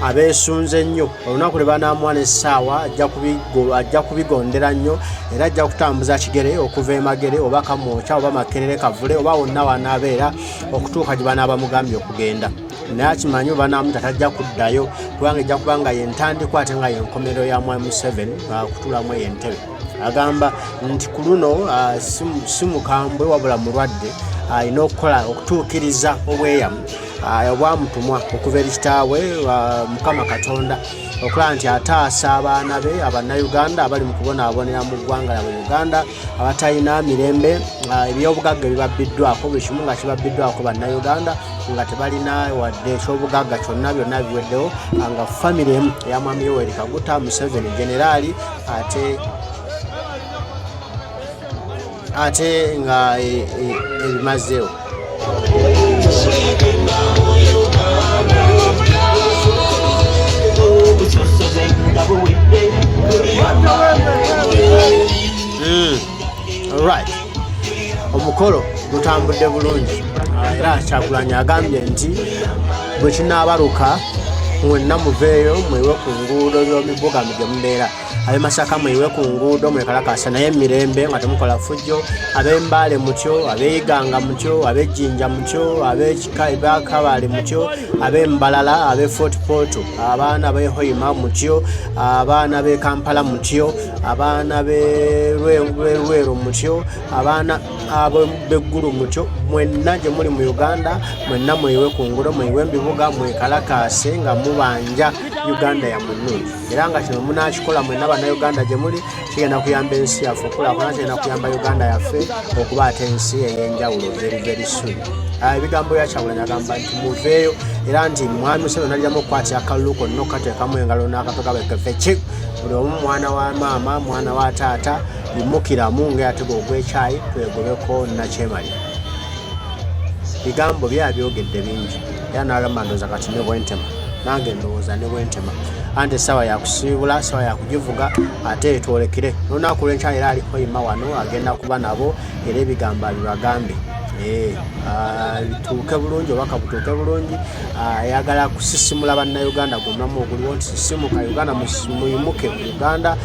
abeesunze nnyo olunaku lwe banaamuwa n'essaawa ajja kubigondera nnyo era ajja kutambuza kigere okuva e Magere oba Kamwokya oba Makerere Kavule oba wonna wanaabeera okutuuka gye banaaba mugambye okugenda. Naye akimanyi oba banaamuta tajja kuddayo kubanga ejja kuba nga yentandikwa ate nga yenkomerero ya Mwami Museveni okutuulamu eyo entebe. Agamba nti ku luno si mukambwe wabula mulwadde, alina okukola okutuukiriza obweyamu obwamutumwa okuva eri kitaawe Mukama Katonda okulaba nti ataasa abaana be Abannayuganda abali mu kubonaabonera mu ggwanga lyabwe Uganda, abatalina mirembe, ebyobugagga ebibabbiddwako, buli kimu nga kibabbiddwako Bannayuganda nga tebalina wadde ekyobugagga kyonna, byonna biweddewo, nga famire emu eya Mwami Yoweri Kaguta Museveni generaali ate nga ebimazeewo. Right. Omukolo gutambudde bulungi. Era Kyagulanyi agambye nti bwe kinaabaluka mwenna muveeyo mwewe ku nguudo z'omibuga gye mubeera. Ab'e Masaka mweyiwe ku nguudo mwekalakaasa naye emirembe nga temukola fujjo, ab'e Mbale mutyo, ab'e Iganga mutyo, ab'e Jinja mutyo, ab'e Kabale mutyo, ab'e Mbalala, ab'e Fort Portal, abaana b'e Hoima mutyo, abaana b'e Kampala mutyo, abaana b'e Lwero mutyo, abaana ab'eggulu mutyo, mwenna gye muli mu Uganda mwenna mweyiwe ku nguudo, mweyiwe mu bibuga, mwekalakaase nga mubanja Uganda yammwe ennungi. Era nga kino munaakikola mwenna Bannayuganda gye muli, kigenda kuyamba ensi yaffe okukulaakulana, kigenda kuyamba Uganda yaffe okuba ate ensi ey'enjawulo very very soon. Ebigambo bya Kyagulanyi agamba nti muveeyo era nti Mwami Museveni aliramu okukwatira akalulu konna okukateekamu engalo n'akatoka bwekefeki buli omu mwana wa maama mwana wa taata yimukiramu ng'eyatega ogw'ekyayi twegobeko nakyemalira. Bigambo bye abyogedde bingi era n'agamba ndowooza kati ne bwentema nange ndowooza ne bwentema anti essaawa yakusiibula, essaawa yakugivuga ate twolekere n'olunaku lw'enkya era aliko Hoima wano agenda kuba nabo era ebigambo abibagambe. Bituuke bulungi obubaka butuuke bulungi. Ayagala kusisimula Bannayuganda gwonna oguliwo nti sisimuka Uganda, muyimuke mu Uganda.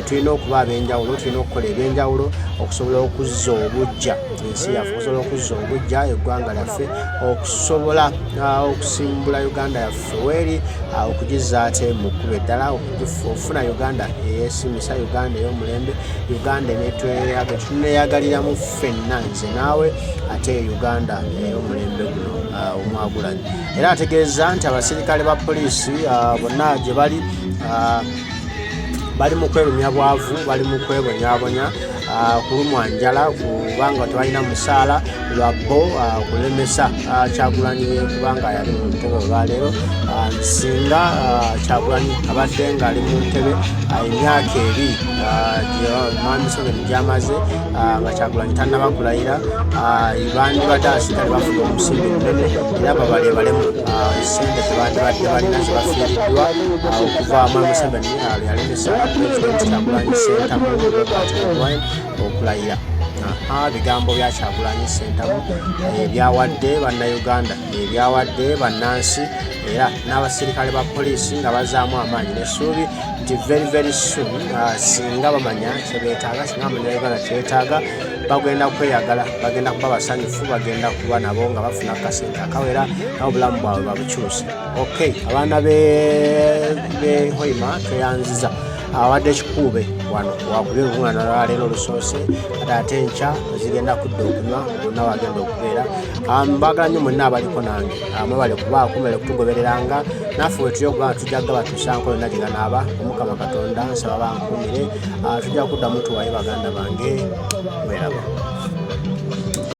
Tulina okuba ab'enjawulo, tulina okukola ebyenjawulo okusobola okuzza obuggya ensi yaffe, okusobola okuzza obuggya eggwanga lyaffe, okusobola okusimbula Uganda yaffe weeri, okugizza ate mu kkubo eddala, okufuna Uganda eyeesimisa, Uganda ey'omulembe, Uganda tuneeyagaliramu ffenna nze naawe, ate Uganda ey'omulembe guno omwagulanyi. Era ategeeza nti abasirikale ba poliisi bonna gye bali bali mu kwerumya bwavu, bali mu kwebonyaabonya, kulumwa njala kubanga tebalina musaala lwa bo kulemesa Kyagulanyi kubanga yali mu ntebe olwaleero. Singa Kyagulanyi abadde ng'ali mu ntebe emyaka 2 Mwami Museveni gy'amaze nga Kyagulanyi tannaba kulayira, bandibadde abasirikale bafuna omusimbi munene era babalebalemu ssente zebandibadde balina zebafiiriddwa okuva Mwami Museveni lwe yalemesa Pulezidenti Kyagulanyi Ssentamu Robert Bobi Wine okulayira. Bigambo bya Kyagulanyi Ssentamu ebyawadde Bannayuganda, ebyawadde bannansi era n'abasirikale ba poliisi nga bazaamu amaanyi n'essuubi nti very very soon, singa bamanya kyebeetaaga, singa bamanya Uganda kyetaaga, bagenda kweyagala, bagenda kuba basanyufu, bagenda kuba nabo nga bafuna akasente akawera nabo obulamu bwabwe babukyuse. Okay, abaana be Hoima tweyanziza. Awadde Kikuube wano wakubye olukuŋŋaana lwaleero olusoose, kati ate enkya zigenda kudda okunywa bonna wagenda okubeera. Mbagala nnyo mwenna abaliko nange, mwebale kubaako, mwebale kutugobereranga naffe wetuli okuba nga tujja gabatuusanko yonna gye ganaaba. Omukama Katonda nsaba bankuumire. Tujja kuddamu tuwaye baganda bange, mweraba.